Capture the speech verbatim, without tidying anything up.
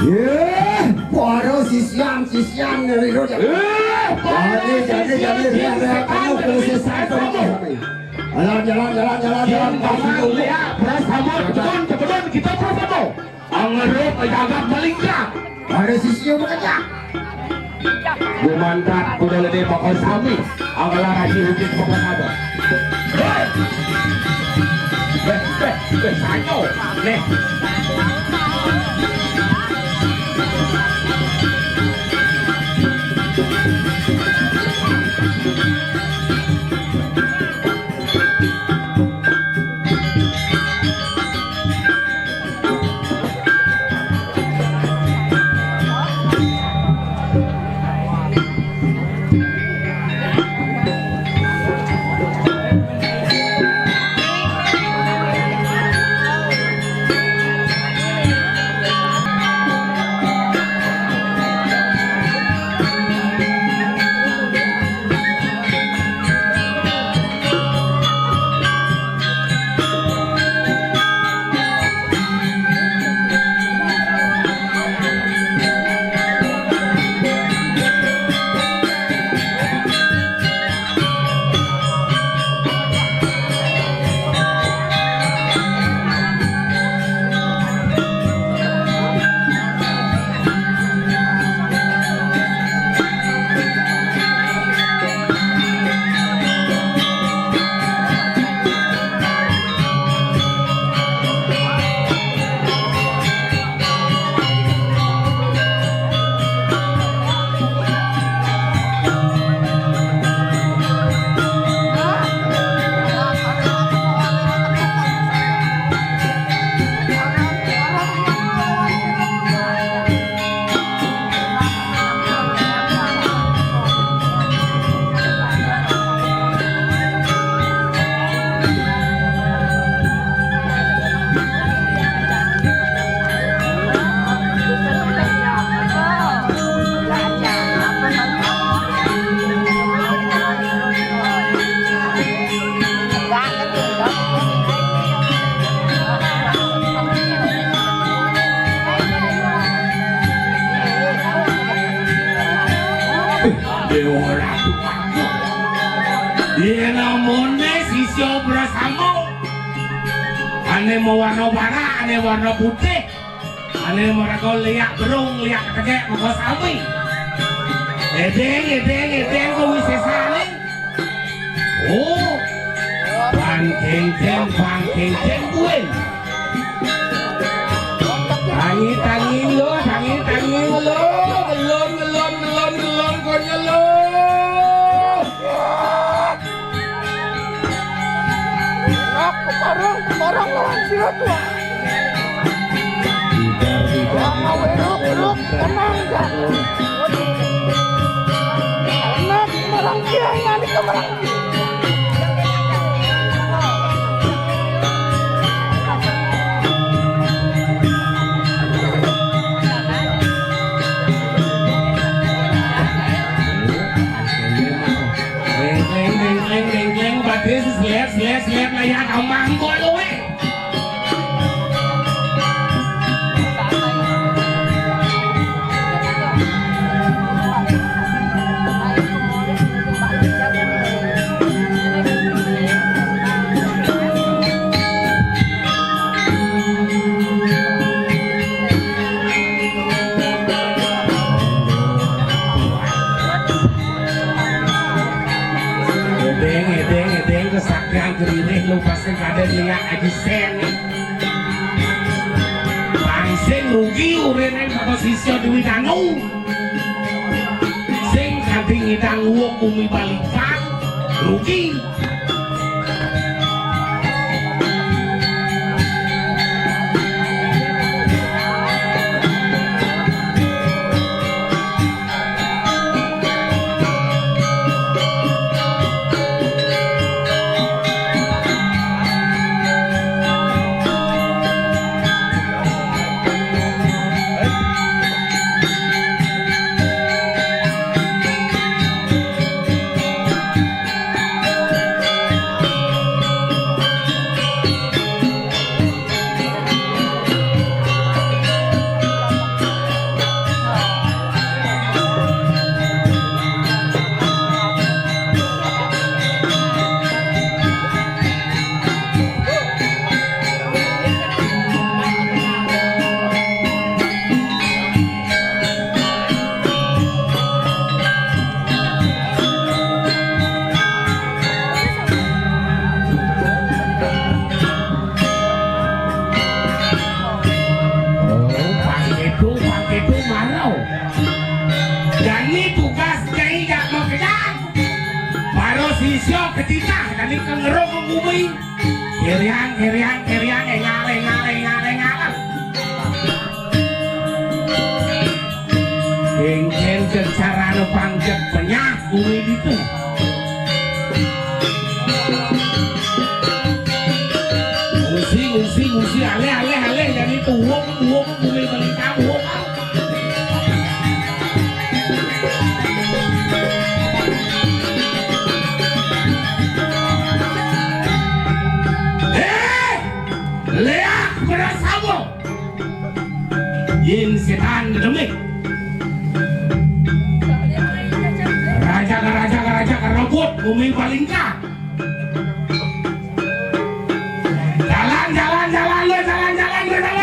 Yeh, para sisian, sisian ngeri ro. Eh, para sisian, sisian, kamu sisian, kamu sisian. Jalan, jalan, jalan, jalan, jalan, jalan. Jalan, ya, beras sama, cepedon, cepedon, kita beras sama. Angero pejagat malingkah. Para sisian bekerja. Gumantat kuda lede bakal sami, angala raji hujit bakal ada. Hei! Beh, beh, beh, sanyo. Nih. Dewa Ratu. Yen namune sisya prasama, ane mawarna barak, ane warna putih, ane mereka liak berung, liak tegek, maka sami. Edeng, edeng, edeng, kuwi sesane. Oh. Bang Kengkeng, Bang Kengkeng, kuwi. Tangi, tangi lo, tangi, tangi lo. Gelon, gelon, gelon, gelon, kono lo. Enak, keparang, keparang lawan sira tuh. Tidak, tidak, tidak, tidak, tidak. Tenang, ya. Enak, keparang kiai, ini keparang. Deng, deng, deng, deng, deng, deng, badhe selet, selet, selet, layar amang kok luwe. Edeng, edeng, edeng, kesaktian keririh lu pasti kadang lihat Aji Sen. Bang sing rugi urine karo sisya Dewi Tanu. Sing kanthi ngidang uwuk umi balikan, rugi. Kiriang, kiriang, kiriang, engal, engal, engal, engal. Engken carana pangkat penyah bumi ditu. Ngusi, ngusi, ngusi, alih, alih, alih, jadi tuwuk, tuwuk, bumi melintang, tuwuk. Hei! Léak beras sabo. Yén sétan gedemik. Raja, raja, raja, rebut bumi Palingka. Jalan, jalan, jalan, lu jalan, jalan, lu jalan.